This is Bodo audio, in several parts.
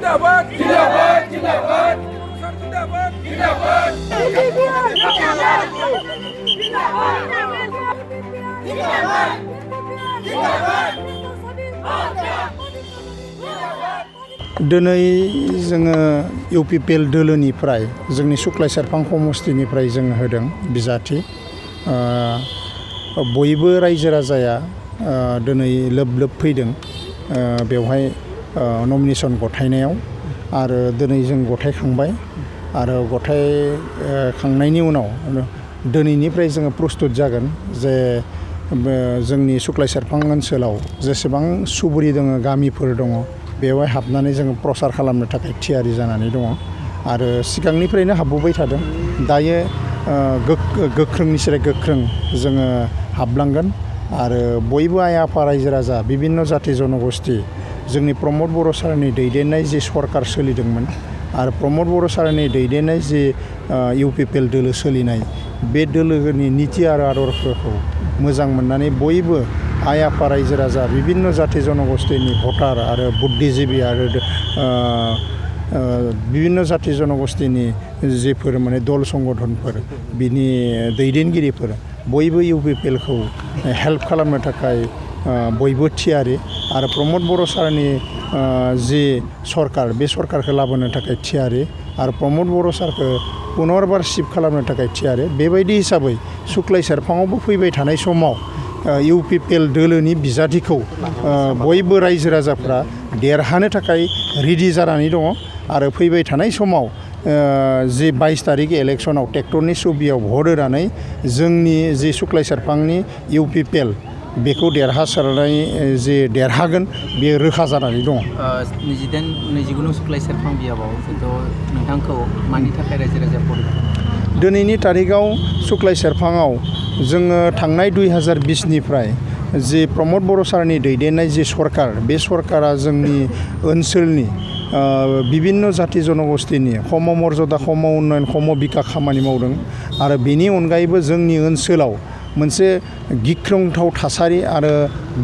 जिंदाबाद जिंदाबाद जिंदाबाद जिंदाबाद जिंदाबाद दिनै जोङो इउपिपिएल दोलोनिफ्राय जोंनि सुक्लाय सेरफां समस्तिनिफ्राय जों होदों बिजाथि बयबो रायजो राजाया दिनै लोब लोब फैदों बेवहाय नमिनेशन गथायनायाव आरो दिनै जों गथायखांबाय आरो गथायखांनायनि उनाव दिनैनिफ्राय जोङो प्रस्तुत जागोन जे जोंनि सुक्लाय सेरफां ओनसोलाव जेसेबां सुबुरि दङ गामिफोर दङ बेवहाय हाबनानै जोङो प्रसार खालामनो थाखाय थियारि जानानै दङ आरो सिगांनिफ्रायनो हाबबोबाय थादों दायो गोख्रोंनिफ्राय गोख्रों जोङो हाबलांगोन आरो बयबो आइ आफा रायजो राजा बिभिन्न जाति जनगोष्ठी जोंनि प्रमद बर' सारनि दैदेननाय जि सरकार सोलिदोंमोन आरो प्रमद बर' सारनि दैदेननाय जि इउपिपिएल दोलो सोलिनाय बे दोलोनि नीति आरो आदर्शखौ मोजां मोननानै बयबो आइ आफा रायजो राजा बिभिन्न जाति जनगोष्ठीनि भटार आरो बुद्धिजीबी आरो बिभिन्न जाति जनगोष्ठीनि जेफोर माने दल संगठनफोर बिनि दैदेनगिरिफोर बयबो इउपिपिएलखौ हेल्प खालामनो थाखाय बयबो थियारि आरो प्रमद बर' सारनि जि सरकार बे सरकारखौ लाबोनो थाखाय थियारि आरो प्रमद बर' सारखौ पुनरबार शिफ्ट खालामनो थाखाय थियारि बेबायदि हिसाबै सुक्लाय सेरफाङावबो फैबाय थानाय समाव इउपिपिएल दोलोनि बिजाथिखौ बयबो रायजो राजाफ्रा देरहानो थाखाय रेडि जानानै दङ आरो फैबाय थानाय समाव जि 22 तारिख इलेक्शनाव ट्रेक्टरनि सुबियाव भट होनानै जोंनि जि सुक्लाय सेरफांनि इउपिपिएल बेखौ देरहासारनाय जे देरहागोन बेयो रोखा जानानै दङ 29 सुक्लाय सेरफां बियाबाव नोंथांखौ मानि थाखाय रायजो राजाया भट दिनैनि तारिखआव सुक्लाय सेरफाङाव जोङो थांनाय 2020निफ्राय जि प्रमद बर' सारनि दैदेननाय जि सरकार बे सरकारा जोंनि ओनसोलनि बिभिन्न जाति जनगोष्ठीनि सम मर्यादा सम उन्नयन सम बिकास खामानि मावदों आरो बेनि अनगायैबो जोंनि ओनसोलाव मोनसे गिख्रंथाव थासारि आरो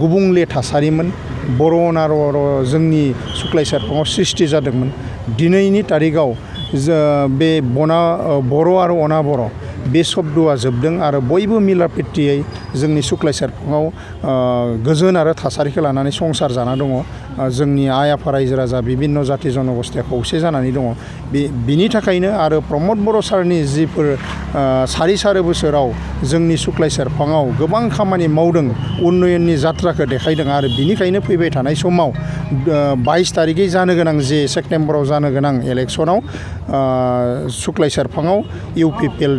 गुबुंले थासारिमोन बर' अनार' जोंनि सुक्लाय सेरफाङाव सृष्टि जादोंमोन दिनैनि तारिखआव बे बर' आरो अना बर' बे शब्दआ जोबदों आरो बयबो मिला प्रितियै जोंनि सुक्लाय सेरफाङाव गोजोन आरो थासारिखौ लानानै संसार जाना दङ जोंनि आइ आफा रायजो राजा बिभिन्न जाति जनगोष्ठीया खौसे जानानै दङ बिनि थाखायनो आरो प्रमद बर' सारनि जिफोर सारि बोसोराव जोंनि सुक्लाय सेरफाङाव गोबां खामानि मावदों उन्नयननि जात्राखौ देखायदों आरो बिनिखायनो फैबाय थानाय समाव 22 तारिखै जानो गोनां जे सेप्तेम्बराव जानो गोनां इलेक्शनाव सुक्लाय सेरफाङाव इउपिपिएल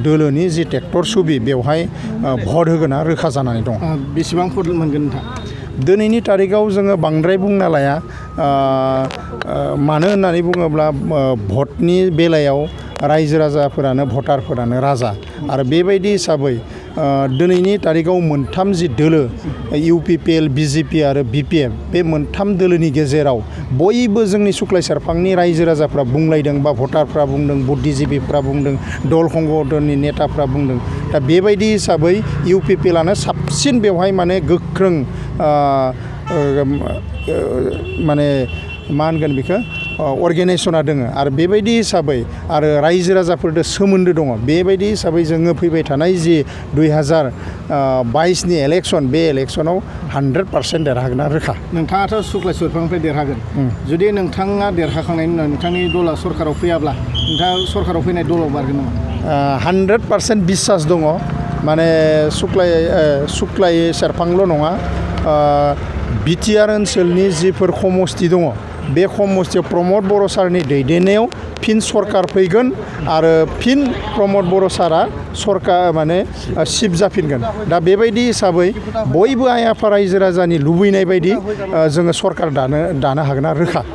दोलोनि जि ट्रेक्टर सुबि बेवहाय भट होगोना रोखा जानानै दं बेसेबां भट मोनगोन नोंथां दिनैनि तारिखआव जोङो बांद्राय बुंना लाया मानो होननानै बुङोब्ला भटनि बेलायाव रायजो राजाफोरानो भटारफोरानो राजा आरो बेबायदि हिसाबै दिनैनि तारिखआव मोनथाम जि दोलो इउपिपिएल बिजेपि आरो बिपिएफ बे मोनथाम दोलोनि गेजेराव बयबो जोंनि सुक्लाय सेरफांनि रायजो राजाफ्रा बुंलायदों बा भटारफ्रा बुंदों बुद्धिजीबीफ्रा बुंदों दल संगठननि नेताफ्रा बुंदों दा बेबायदि हिसाबै इउपिपिएलआनो साबसिन बेवहाय माने गोख्रों माने मा होनगोन बेखौ अर्गेनाइजेसना दङ आरो बेबायदि हिसाबै आरो रायजो राजाफोरजों सोमोन्दो दङ बेबायदि हिसाबै जोङो फैबाय थानाय जि 2022नि इलेक्शन बे इलेक्शनाव 100% देरहागोना रोखा नोंथाङाथ' सुक्लाय सेरफांनिफ्राय देरहागोन जुदि नोंथाङा देरहाखांनायनि उनाव नोंथांनि दला सरकाराव फैयाब्ला नोंथाङा सरकाराव फैनाय दलाव बारगोन नामा 100% बिसास दङ माने सुक्लाय सेरफांल' नङा बिटिआर ओनसोलनि जिफोर समस्ति दङ बे समस्तियाव प्रमद बर' सारनि दैदेननायाव फिन सरकार फैगोन आरो फिन प्रमद बर' सारा सरकार माने शिफ्ट जाफिनगोन दा बेबायदि हिसाबै बयबो आइ आफा रायजो राजानि लुबैनाय बायदि जोङो सरकार दानो हागोन रोखा